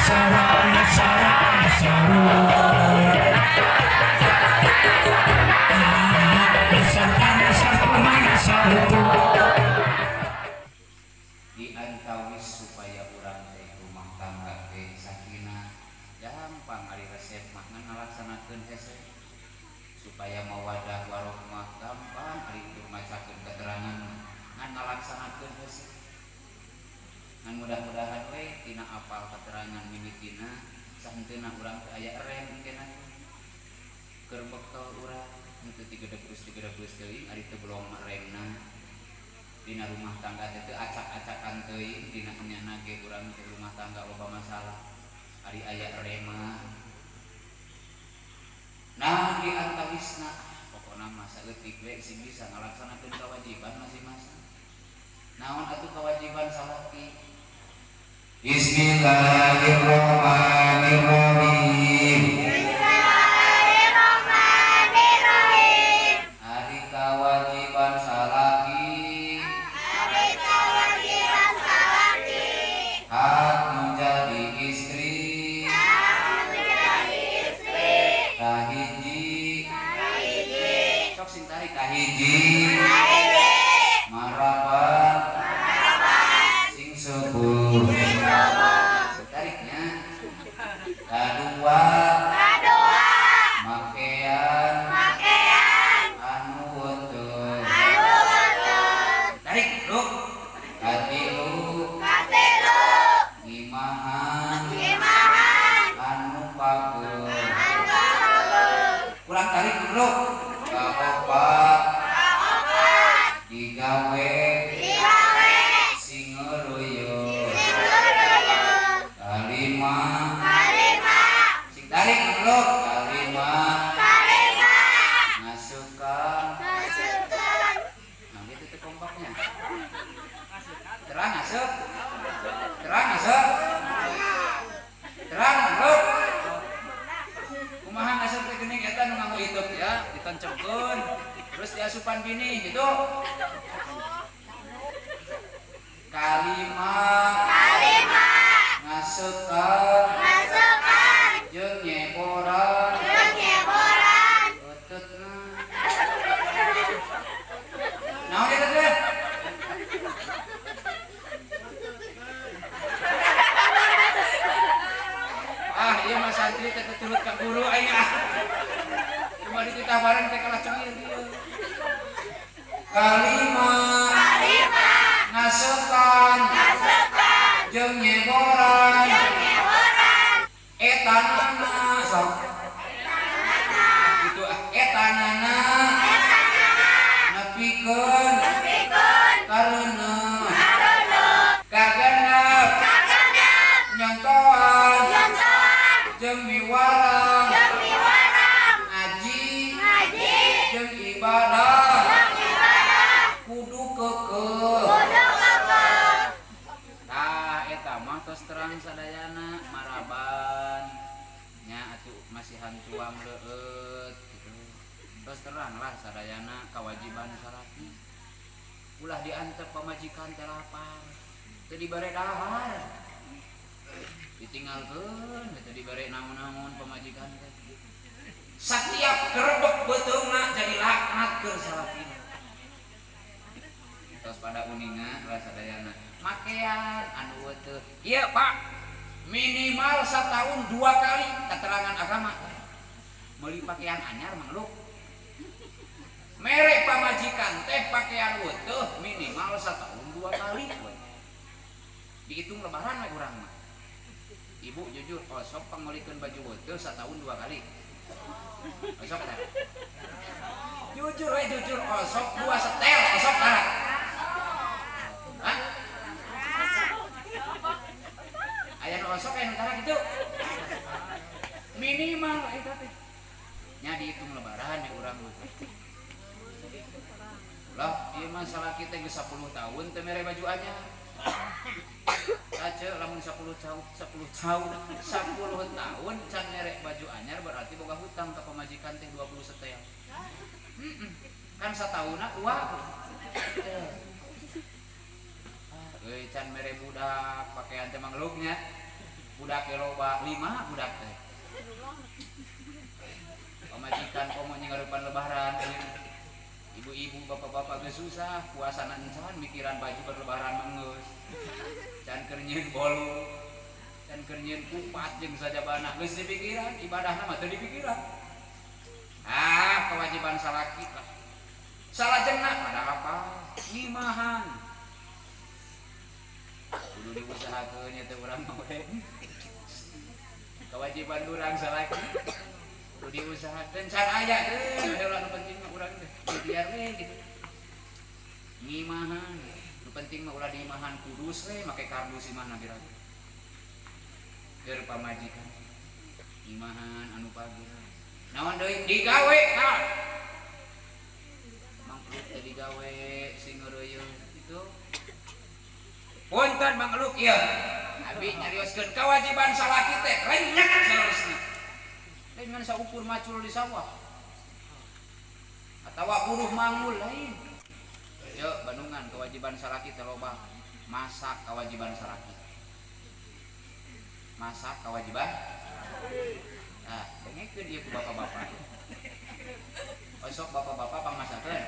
Diantawis supaya urang teh rumah tangga teh sakinah, gampang ari resep mah, ngan ngalaksanakeun hese. Supaya mawadah warohmah, gampang ari untuk macakeun keterangan, ngan ngalaksanakeun hese. Ngan mudah-mudahan we tina apal keterangan mimitina sahenteuna urang teh aya rem engkena keur bekal urang henteu tigedebrus teuing. Ari teu belong mah remna dina rumah tangga teh teu acak-acakan teuing, dina enyana ge urang teh rumah tangga loba masalah, ari aya rema. Nah, di antawisna pokona mah saeutik we sing bisa ngalaksanakeun kewajiban masing-masing. Naon atuh kewajiban salaki? Bismillahirrahmanirrahim. Bismillahirrahmanirrahim. Ari kewajiban salaki, Ari kewajiban salaki, hak menjadi istri, hak menjadi istri, kahiji, kahiji, sok sing tarik, kahiji, kahiji, maraban, maraban, sing sepuh, sing sepuh, tariknya, kadua, kadua, makean, makean, anu weteu, anu weteu, tarik lu, katilu, katilu, ngimahan, ngimahan, anu pageuh, anu pageuh, kurang tarik dulu, kaopat, kaopat, digawe, digawe, sing ngeureuyeuh, sing ngeureuyeuh, kalima, kalima, sing tarik dulu, kalima, kalima, ngasukan, ngasukan, nah gitu tuh kompaknya. Terang asup, terang asup, terang bro. Kumaha ngasup teh geuning eta nu nganggo hidup ya ditancepkeun terus diasupan bini gitu. Kalima, kalima, ngasukan, ngasukan, jeung nyeboran, jeung nyeboran, euteuutna. Naon eta teh? Ah, iya mah santri teh turut ka guru aing ah. Cuma dititah bareng teh kalah cengir ieu. Kalima, kalima, ngasukan, ngasukan, jeung nyeboran, jeung nyeboran, etanana sok. Gitu ah, etanana etanana, nepikeun nepikeun, kareuneuh, kareuneuh, kagenep, kagenep, nyontoan, nyontoan, jeung miwarang, jeung miwarang, ngaji, ngaji, jeung ibadah, jeung ibadah, kudu keukeuh. Kudu keukeuh. Tah eta mah tos terang sadayana maraban nya atuh masihan tuang leueut gitu. Tos terang lah sadayana kewajiban salaki. Ulah diantep pamajikan teh lapar, teu dibere dahar. Ditinggalkeun teu dibere naon-naon pamajikan teh. Satiap kerebek beuteungna jadi laknat keur salakina. Tos pada uninga lah sadayana. Makean anu weteu. Ieu Pak, minimal setahun 2 kali keterangan agama. Meuli pakaian anyar mangluk. Mere pamajikan teh pakaian weteu minimal setahun 2 kali. Dihitung lebaran we urang mah. Ibu jujur osok pangmeulikeun baju weteu setahun 2 kali. Osok teh. Jujur we jujur, osok 2 setel osok tah. Hah? Aya nu osok aya nu tara kitu. Minimal eta teh. Nya dihitung lebaran ya urang mah. Lah, ieu mah salaki teh geus 10 tahun teu mere baju anyar. Ace lamun 10 tahun, 10 tahun, 10 tahun can mere baju anyar berarti boga hutang ka pamajikan teh 20 setel. Kan satauna 2. Euy can mere budak pakaian teh mangluknya. Budak loba, lima budak teh. Pamajikan komo ngarepan lebaran. Ibu-ibu, bapak-bapak geus susah, puasana encan, mikiran baju berlebaran mah geus. Can keur nyieun bolu, can keur nyieun kupat jeung sajabana geus dipikiran, ibadahna mah teu dipikiran. Ah, kewajiban salaki lah. Salajengna pada apa? Ngimahan. Kudu diusahakeun nya teh urang mah we. Kewajiban urang salaki kudu diusahakeun, can aya euy heula nu penting mah urang teh ikhtiar we gitu. Ngimahan, nu penting mah ulah diimahan kudus we make kardus imahna biraku. Keur pamajikan. Ngimahan anu pagi. Naon deui digawe ka. Mangkluk teh digawe sing ngeureuyeuh itu. Punten mangkluk ieu. Abi nyarioskeun kewajiban salaki teh renyek saleresna. Lain ngan saukur macul di sawah. Atawa buruh manggul lain. Yuk Bandungan kewajiban salaki teh loba. Masak kewajiban salaki. Masak kewajiban. Nah, dengekeun ieu ku bapak-bapak. Osok bapak-bapak pangmasakeun.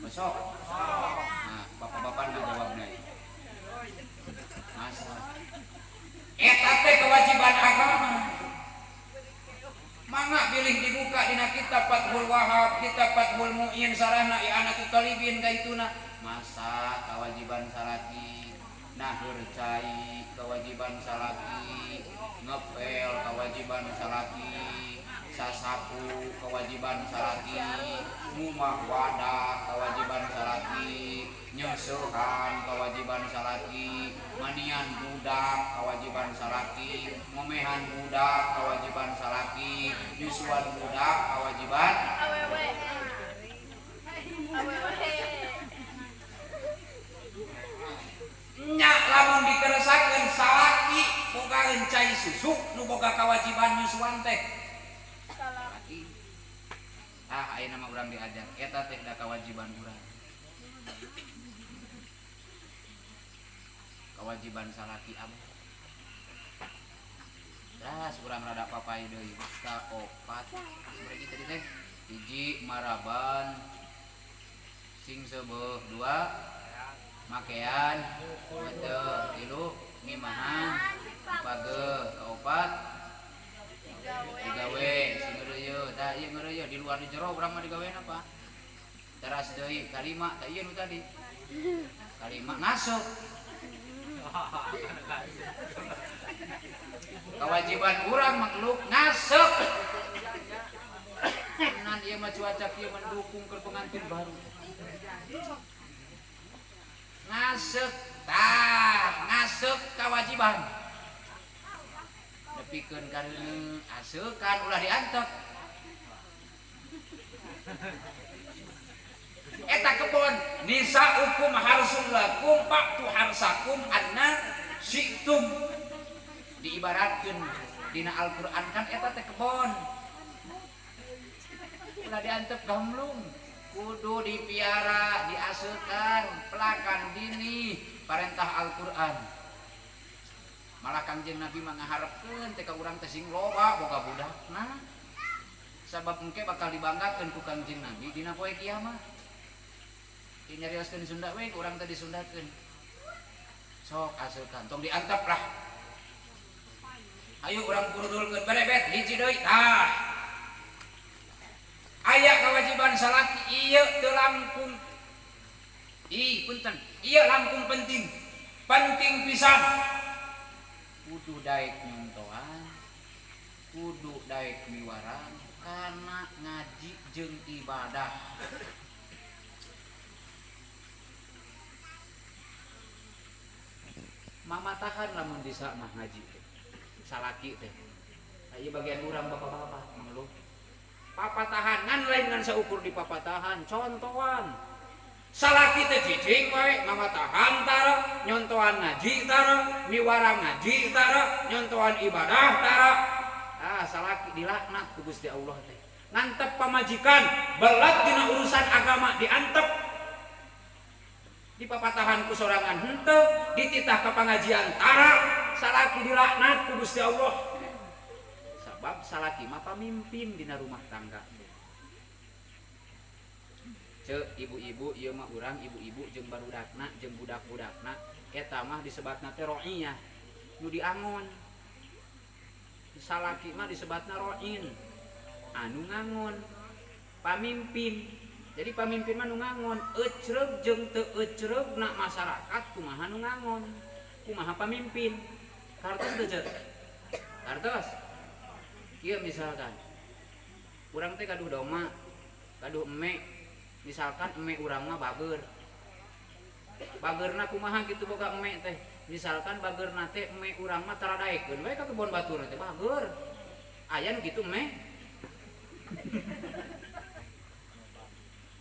Osok. Nah, bapak-bapak nu jawabna ieu. Masak. Eta teh kewajiban agama. Mangga bilih dibuka dina kitab Fathul Wahab, kitab Fathul Mu'in, sarahna I'anatut Talibin kaituna. Masak kewajiban salaki, naheur cai kewajiban salaki, ngepel kewajiban salaki, sasapu kewajiban salaki, ngumah wadah kewajiban salaki, nyeuseuhan kewajiban salaki, manian budak kewajiban salaki, ngomehan budak kewajiban salaki, nyusuan budak kewajiban Awewe. Awewe. Nya lamun dikeresakeun salaki bogaeun cai susu nu boga kewajiban nyusuan teh Salah. Salaki. Ah, ayeuna mah urang diajar eta teh da kewajiban urang. Kewajiban salaki abah. Terus urang rada papai deui ka opat. Sabaraha tadi teh? Hiji maraban sing seubeuh, dua makean betul, tilu ngimahan, pageuh, kaopat digawe sing ngeureuyeuh. Tah ieu ngeureuyeuh di luar di jero urang mah digawean apa? Teras deui kalima, tah ieu nu tadi. Kalima ngasup. Kewajiban urang makhluk ngasup. Nan ieu mah cuaca kieu mendukung keur pengantin baru. Ngasep tah, ngasep kewajiban. Nepikeun kareuneu aseukan ulah diantep. Eta kebon nisaukum harsul lakum fa'tu harsakum anna syi'tum. Diibaratkeun dina Al-Qur'an kan eta teh kebon. Ulah diantep gamlung. Kudu dipiara, diaseukan, pelakan dini parentah Al-Qur'an. Malah Kangjeng Nabi mah ngaharepkeun teh ka urang teh sing loba boga budakna. Sabab engke bakal dibanggakeun ku Kangjeng Nabi dina poe kiamat. Ieu nyarioskeun Sunda we ku urang teh disundakeun. Sok aseukan, tong diantep lah. Ayo urang kurudulkeun berebet hiji deui tah. Aya kewajiban salaki ieu teu langkung. Ih, punten. Ieu langkung penting. Penting pisan. Kudu daek nyontohan, kudu daek miwaran kana ngaji jeung ibadah. Mamatahan lamun bisa mah ngaji teh. Salaki teh. Nah, ieu bagian urang bapak-bapak mengeluh. Papatahan ngan lain ngan saukur di papatahan, contohan. Salaki teh cicing wae mamatahan tara, nyontohan ngaji tara, miwarang ngaji tara, nyontohan ibadah tara. Ah, salaki dilaknat ku Gusti Allah teh. Ngantep pamajikan, belat dina urusan agama diantep. Di papatahan ku sorangan henteu, dititah ka pangajian tara, Salaki dilaknat ku Gusti Allah. Sabab salaki mah pamimpin dina rumah tangga. Cek ibu-ibu ieu mah urang ibu-ibu jeung barudakna jeung budak-budakna eta mah disebatna teh ro'iyah nu diangon. Salaki mah disebatna ro'in anu ngangon, pamimpin. Jadi pamimpin mah nu ngangon, ecreug jeung teu ecreugna masyarakat kumaha nu ngangon, kumaha pamimpin. Kartos teu cek? Kartos. Kieu misalkan urang teh gaduh doma, gaduh eme, misalkan eme urang mah bager. Bagerna kumaha kitu boga eme teh? Misalkan bagerna teh eme urang mah tara daekeun we ka kebon batur teh bager. Aya nu kitu eme.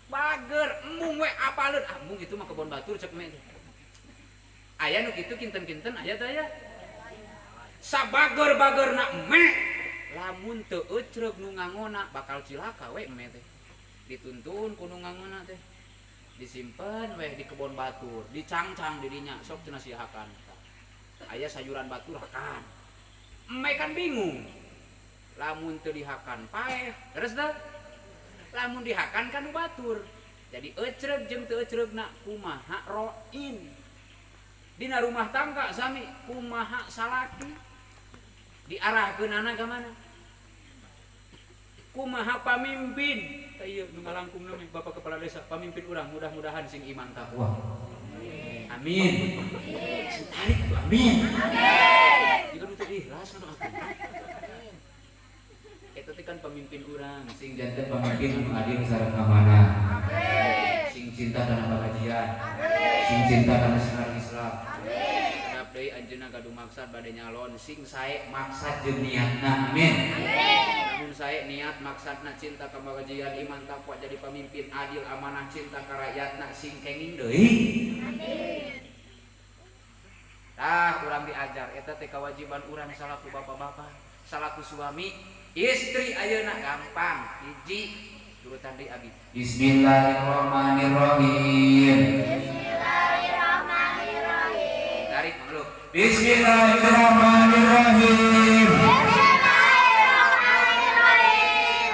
Bager embung we apaleun, ah embung kitu mah kebon batur cek eme teh. Aya nu kitu kinten-kinten aya teh aya. Sabager-bagerna eme lamun teu ecreug nu ngangona bakal cilaka we eme teh. Dituntun ku nu ngangona teh. Disimpen weh di kebon batur, dicangcang dirinya sok cenah sihakan. Aya sayuran batur hakan. Eme kan bingung. Lamun teu dihakan paeh, terus teh. Lamun dihakan kan nu batur. Jadi ecreug jeung teu ecreugna kumaha roin. Dina rumah tangga sami kumaha salaki. Diarahkeunana ka mana? Kumaha pamimpin? Tah ieu nu ngalangkungna mah Bapak Kepala Desa, pamimpin urang mudah-mudahan sing iman takwa. Amin. Sing tarik tuh amin. Amin. Jika nu teu ikhlas nu atuh. Eta teh kan pamimpin urang, sing janten pamimpin anu adil sareng amanah. Amin. Sing cinta kana pengajian. Amin. Sing cinta kana sinar Islam. Amin. Kedap deui anjeunna gaduh maksad bade nyalon, sing sae maksad jeung niatna. Amin. Amin. Mun sae niat maksadna cinta ka pengajian, iman takwa jadi pamimpin adil amanah cinta ka rakyatna sing kenging deui. Amin. Tah urang diajar eta teh kewajiban urang salaku bapak-bapak, salaku suami, istri ayeuna gampang hiji turutan deui abi. Bismillahirrahmanirrahim. Bismillahirrahmanirrahim. Tarik makhluk. Bismillahirrahmanirrahim. Bismillahirrahmanirrahim.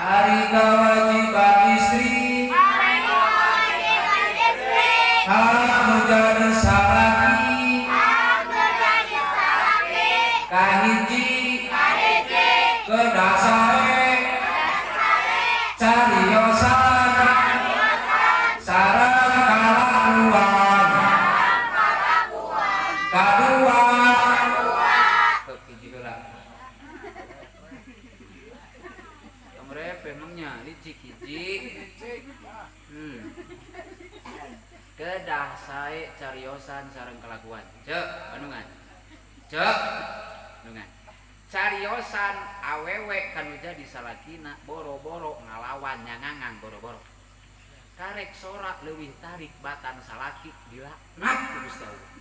Hari kewajiban istri, Hari kewajiban istri, kamu jadi salaki, aku jadi salaki, kahiji, kahiji, kedah sae, cariosan, sareng kalakuan, kadua. Heup hiji heula. Tong repeh emangnya licik hiji. Kedah sae cariosan sareng kalakuan. Ceuk bandungan. Ceuk bandungan. Cariosan awewe kanu jadi salakina boro-boro ngalawan nyangangang boro-boro. Karek sorak leuwih tarik batan salaki dilaknat ku Gusti Allah.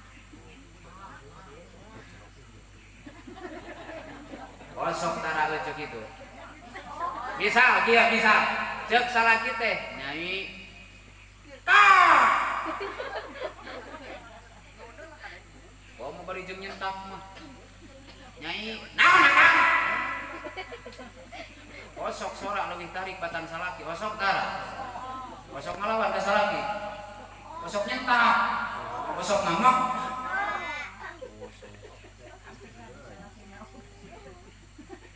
Osok tara euceuk kitu. Misal kieu misal ceuk salaki teh nyai tah. Komo bari jeung nyentak mah. Nyai naon akang? Osok sorak leuwih tarik batan salaki, osok tara. Osok ngalawan ka salaki. Osok nyentak. Osok ngamuk.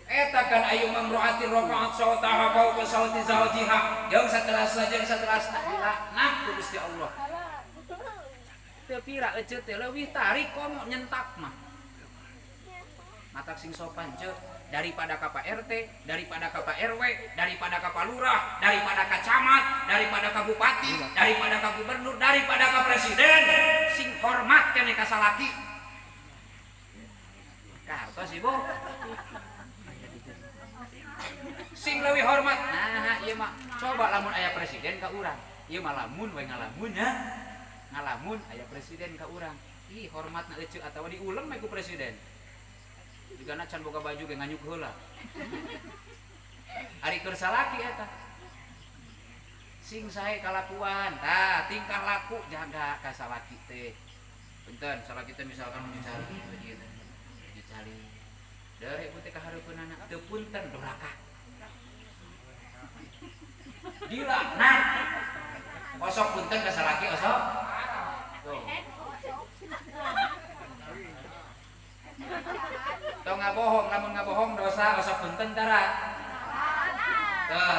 Eta kan ayu mamroatin rafa'at sautaha fawqa sauti zawjiha. Jeung saterasna jeung saterasna dilaknat ku Gusti Allah. Teu pira eceut teh leuwih tarik komo nyentak mah. Matak sing sopan ceuk daripada ka Pak RT, daripada ka Pak RW, daripada ka Pak Lurah, daripada ka camat, daripada ka bupati, daripada ka gubernur, daripada ka presiden, sing hormat keneh ka salaki. Kartos ibu. Sing leuwih hormat. Nah, ieu mah coba lamun aya presiden ka urang. Ieu mah lamun we ngalamun nya. Ngalamun aya presiden ka urang. Ih, hormatna eceu atawa diulem we ku presiden. Jigana can boga baju ge nganyuk heula. Ari keur salaki eta. Sing sae kalakuan. Tah, tingkah laku jaga ka salaki teh. Punten, salaki teh misalkan nu cari ieu teh. Cali. Dari ibu teh kahareupeunana teu punten doraka. Dilaknat. Osok punten ka salaki osok. Tuh. Tong ngabohong, lamun ngabohong dosa osok punten tara. Tuh,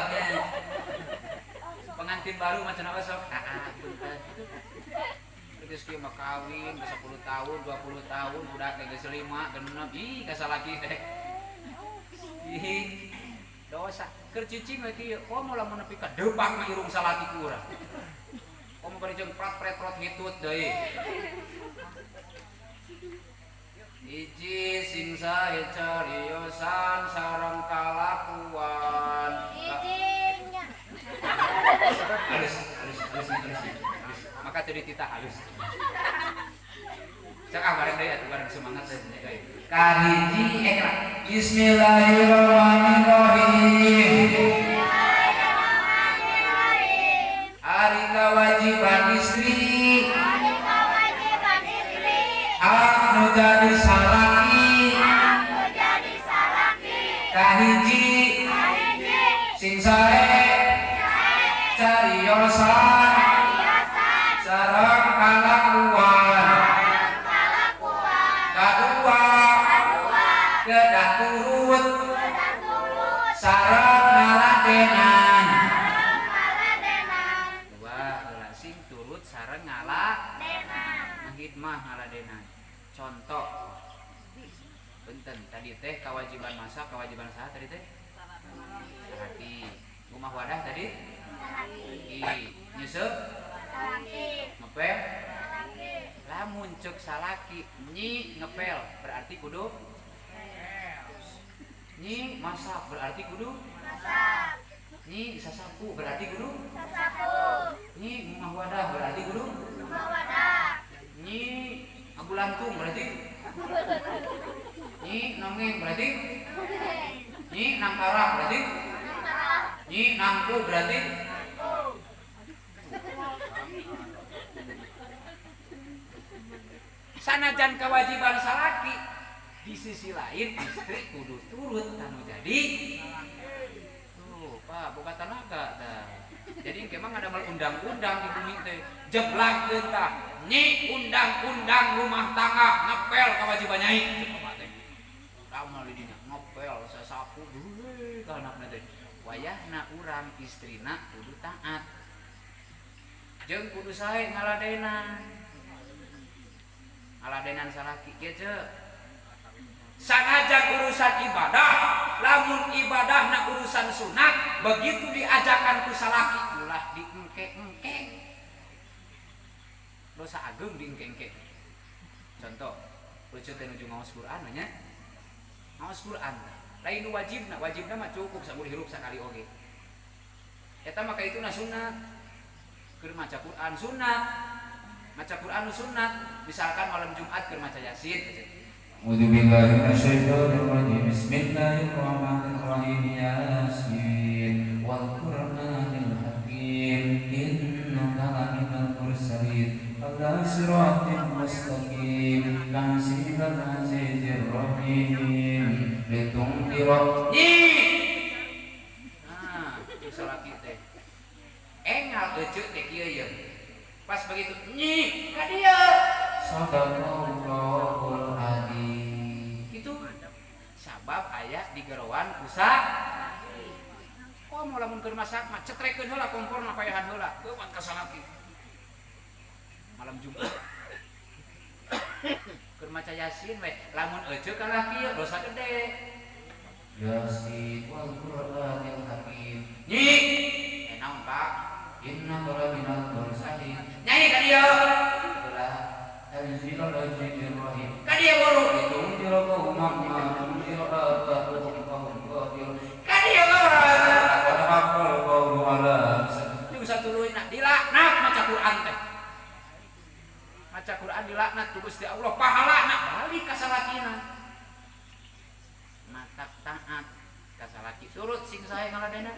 pengantin baru macam apa sok? Ah, punten. Geus kieu mah kawin geus 10 tahun, 20 tahun, budak teh geus 5, 6, ih ka salaki teh. Ih, dosa. Keur cicing we kieu, komo lamun nepi ka depak mah irung salaki ku urang. Komo bari jeung prat-pret-prot hitut deui. Hiji sing sae cariosan sareng kalakuan. Izinnya. Halus, halus, halus, halus, halus. Maka teu dititah halus. Cek ah bareng deui atuh bareng semangat deui. Kahiji eh Bismillahirrahmanirrahim. Bismillahirrahmanirrahim. Ari kewajiban istri, Ari kewajiban istri, hak nu jadi salaki, aku jadi salaki, kahiji kahiji, sing sae cariosan cariosan, sareng kalakuan. sareng kalakuan, Kadua, kadua, kedah turut kedah turut, sareng ngaladenan. sareng ngaladenan, Dua heula sing turut sareng ngala denan. ngahidmah ngaladenan. Contoh. Punten tadi teh kewajiban masak, kewajiban saha tadi teh? Salaki. Rumah wadah tadi? Salaki, Salaki. Nyuseup, salaki, ngepel, salaki, lamun cek salaki nyi ngepel berarti kudu nyi masak berarti kudu masak, nyi sasapu berarti kudu sasapu, nyi rumah wadah berarti kudu rumah wadah, nyi abu lantung berarti nyi nongeng berarti nyi nangkarak berarti nyi nangku berarti sanajan kewajiban salaki di sisi lain istri kudu turut kanu jadi tuh Pak boga tanaga dah. Jadi emang ada mal undang-undang di bumi teh jeblak tah nyi undang-undang rumah tangga ngepel kewajiban nyai cek bapak teh ramal di dinya ngepel sasapu duh ka anakna teh wayahna urang istrina kudu taat jeung kudu sae ngaladenan ngaladenan salaki kieu ceu sanajan urusan ibadah lamun ibadahna urusan sunat begitu diajakan ku salaki ulah diengke-engke dosa agung diengke-engke. Contoh lucu teh nuju ngaos Quran nya ngaos Quran lain nu wajibna, wajibna mah cukup saur hirup sakali oge eta mah kaituna sunat keur maca Quran sunat maca Quran nu sunat misalkan malam Jumat keur maca Yasin gitu. A'udzu billahi minasyaitonir rajim. Bismillahirrahmanirrahim. Yasin wal Qur'anil Hakim. Innaka laminal mursalin. Ala siratin mustaqim. Tanzilal azizir rahim. Litungdira. Nyi. Nah, cek salaki teh. Engal eceu teh kieu ye. Pas begitu nyi ka dieu. Sadaqallahul adzim. Gitu. Sabab aya di gerowan kusa. Komo lamun keur masak mah cetrekeun heula komporna payahan heula. Geuwat ka salaki. Malam Jumat. Keur maca Yasin we, lamun eceu ka laki dosa gede. Yasin wal Qur'anil Hakim. Nyi. Eh naon, Pak? Innaka laminal mursalin. Nyai ka dieu. Ala tanzilal azizir rahim. Ka dieu buru. Litungdira qauman ma unzira aba'uhum fa hum ghafilun. Ka dieu buru. Laqad haqqal qawlu ala Jeung satuluyna dilaknat maca Quran teh. Maca Quran dilaknat ku Gusti Allah, pahalana balik ka salakina. Matak taat ka salaki turut sing sae ngaladena.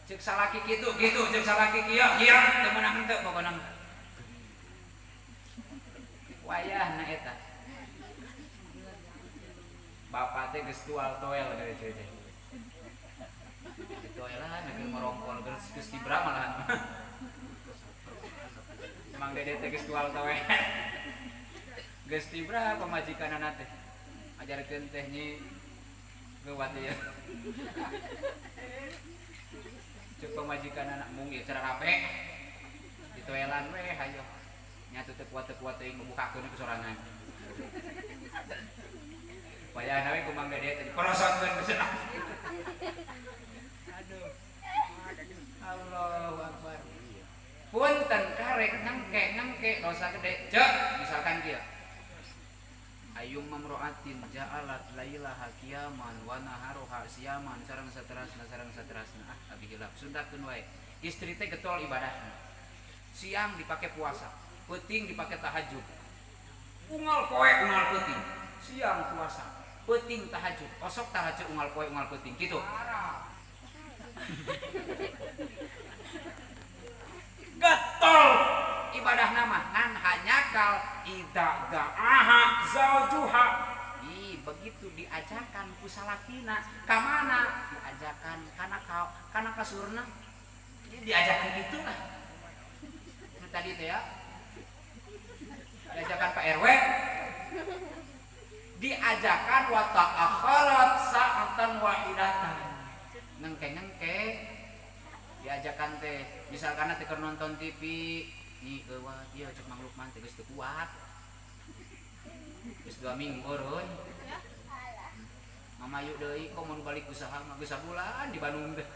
Cek salaki kitu kitu, cek salaki kieu kieu teu meunang henteu pokona mah. Wayahna eta. teh geus tual toel dari cuy teh. Toelan keur merongkol geus tibra malahan. Mang Dede teh geus tual toel. Geus tibra pamajikanana teh. Ajarkeun teh nyi geuwat ieu. Ceuk pamajikanana mung ieu cara rape. Ditoelan we hayo. Nyatu teu kuat-kuat teuing ngebukakeun ku sorangan. Wayahna we ku Mang Dede teh diperosotkeun geus. Aduh. Allahu Akbar. Punten karek nengke dosa gede. Cek misalkan kieu. Ayyum mamro'atin ja'alat lailaha qiyaman wa naharuha siyaman sareng saterasna sareng saterasna. Ah abi hilap sundakeun wae. Istri teh getol ibadahna. Siang dipake puasa, peuting dipake tahajud. Unggal poe unggal peuting. Siang puasa, peuting tahajud. Osok tahajud unggal poe unggal peuting kitu. Getol ibadah nama ngan hanyakal ida da'aha zaujuha. Ih, begitu diajakan ku salakina ka mana? Diajakan kana kana kasurna. Jadi diajakan gitu lah. Nah, tadi teh ya. Diajakan Pak RW. Diajakan wa ta'akharat sa'atan wahidatan. Nengke-nengke diajakan teh misalkan teh keur nonton TV nyi eueuh ieu cek Mang Lukman teh geus teu kuat geus 2 minggu eureun mamayu deui kok mun balik usaha mah geus sabulan di Bandung teh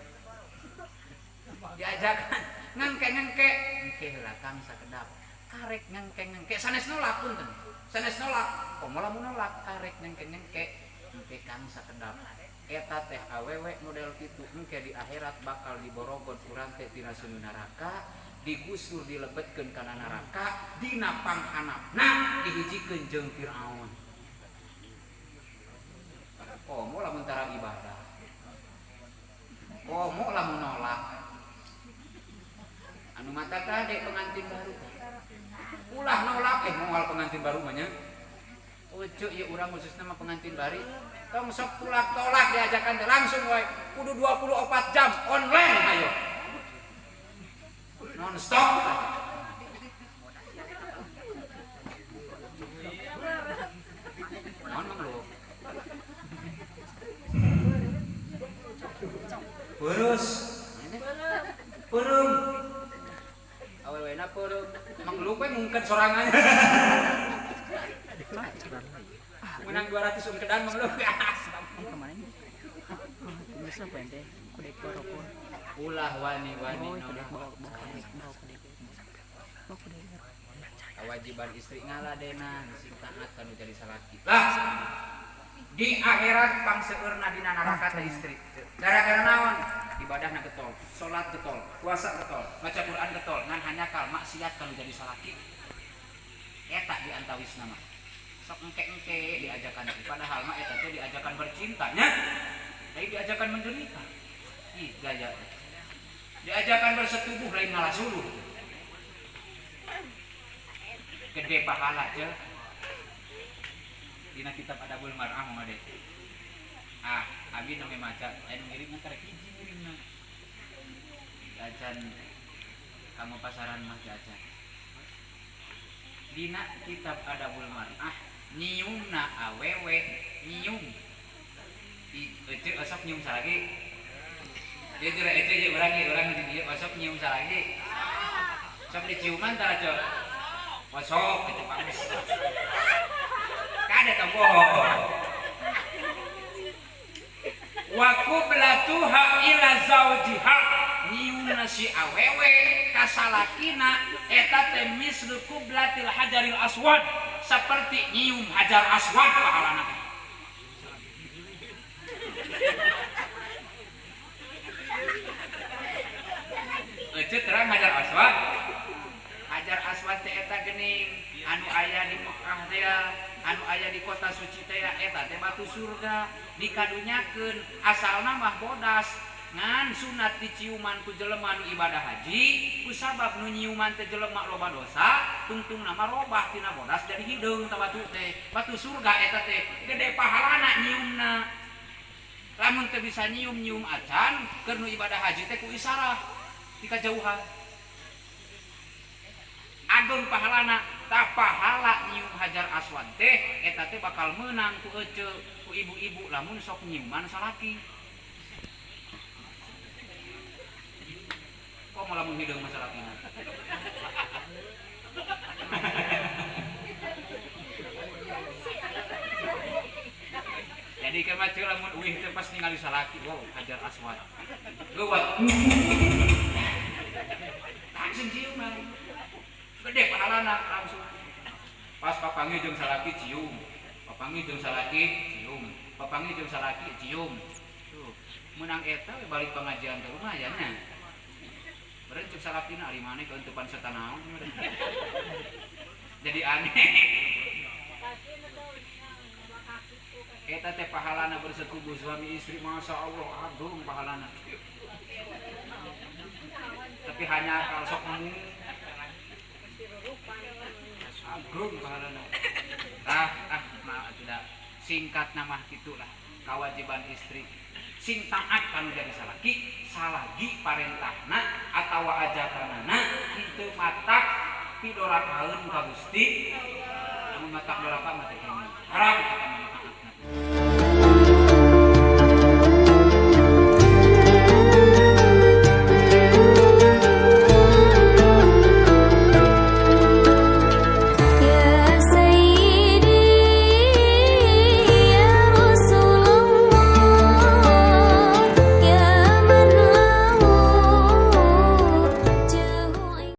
diajakan ngengke-ngengke engke heula Kang sakedap karek ngengke-ngengke sanes nolak punten sanes nolak komo lamun nolak karek ngengke-ngengke engke Kang sakedap eta teh awewe model kitu engke di akhirat bakal diborogot urang teh tina sunu neraka digusur dilebetkeun kana neraka dina panghanapna dihijikeun jeung Firaun. Komo lamun tara ibadah. Komo lamun nolak. Anu mata kade pengantin baru. Ulah nolak moal pengantin baru mah nya. Ucuk ieu urang khususna mah pengantin baru. Tong sok tulak-tolak diajakan teh langsung wae kudu 24 jam online ayo. Non stop. Naon Mang lu? Peurus. Peureum. Awewena peureum. Mang lu we ngungket sorangan. Menang 200 ungkedan Mang lu. Ulah wani-wani nolak. Kewajiban istri ngaladena sing taat kanu jadi salaki. Lah di akhirat pangseueurna dina neraka teh istri. Gara-gara naon? Ibadahna getol, salat getol, puasa getol, maca Quran getol, ngan hanyakal maksiat kanu jadi salaki. Eta di antawisna mah. Sok engke-engke diajakan padahal mah eta teh diajakan bercinta nya. Tapi diajakan menderita. Ih, gaya. Diajakan bersetubuh lain ngalasuluh. Gede pahala je. Dina kitab Adabul Mar'ah mah deh. Ah, abi nu maca, anu ngirimna karek hiji ngirimna. Acan kamu pasaran mah acan. Dina kitab Adabul Mar'ah nyiumna awewe nyium. Ece osok nyium salagi. Dia jure ece je urang ge urang di dieu osok nyium salagi. Sok diciuman tara ceu. Osok kitu bagus. Kade tong bohong. Wa qublatuha ila zaujiha nyiumna si awewe ka salakina eta teh mislu qublatil hajaril aswad seperti nyium hajar aswad pahalana teh. Ece terang hajar aswad. Hajar aswad teh eta geuning anu aya di Mekah teh, anu aya di kota suci teh eta teh batu surga dikadunyakeun asalna mah bodas. Ngan sunat diciuman ku jelema nu ibadah haji, ku sabab nu nyiuman teh jelema loba dosa, tungtung nama robah tina bodas jadi hideung ta batu teh. Batu surga eta teh gede pahalana nyiumna. Lamun teu bisa nyium-nyium acan, keur nu ibadah haji teh ku isarah ti kajauhan. Ageung pahalana, tah pahala nyium hajar aswad teh eta teh bakal meunang ku ece, ku ibu-ibu lamun sok nyiuman salaki. Kok malah menghidung masalah ini? Jadi kemacu lamun uih teh pas ningali salaki, wow, hajar aswad. Geuwat. Langsung ciuman. Gede pahalana langsung. Pas papanggih jeung salaki cium. Papanggih jeung salaki cium. Papanggih jeung salaki cium. Tuh, meunang eta we balik pengajian ke lumayan nya. Beren cek salakina ari maneh keuntupan setan naon. Jadi aneh. Eta teh pahalana bersekubu suami istri, masya Allah agung pahalana. Tapi hanya kalau sok ngomong agung pahalana. Nah tidak singkat nama gitulah kewajiban istri. Sing taat kanu jadi salaki, salagi parentahna atawa ajakanana kitu matak pidorakaeun ka Gusti. Lamun matak doraka mah teh haram.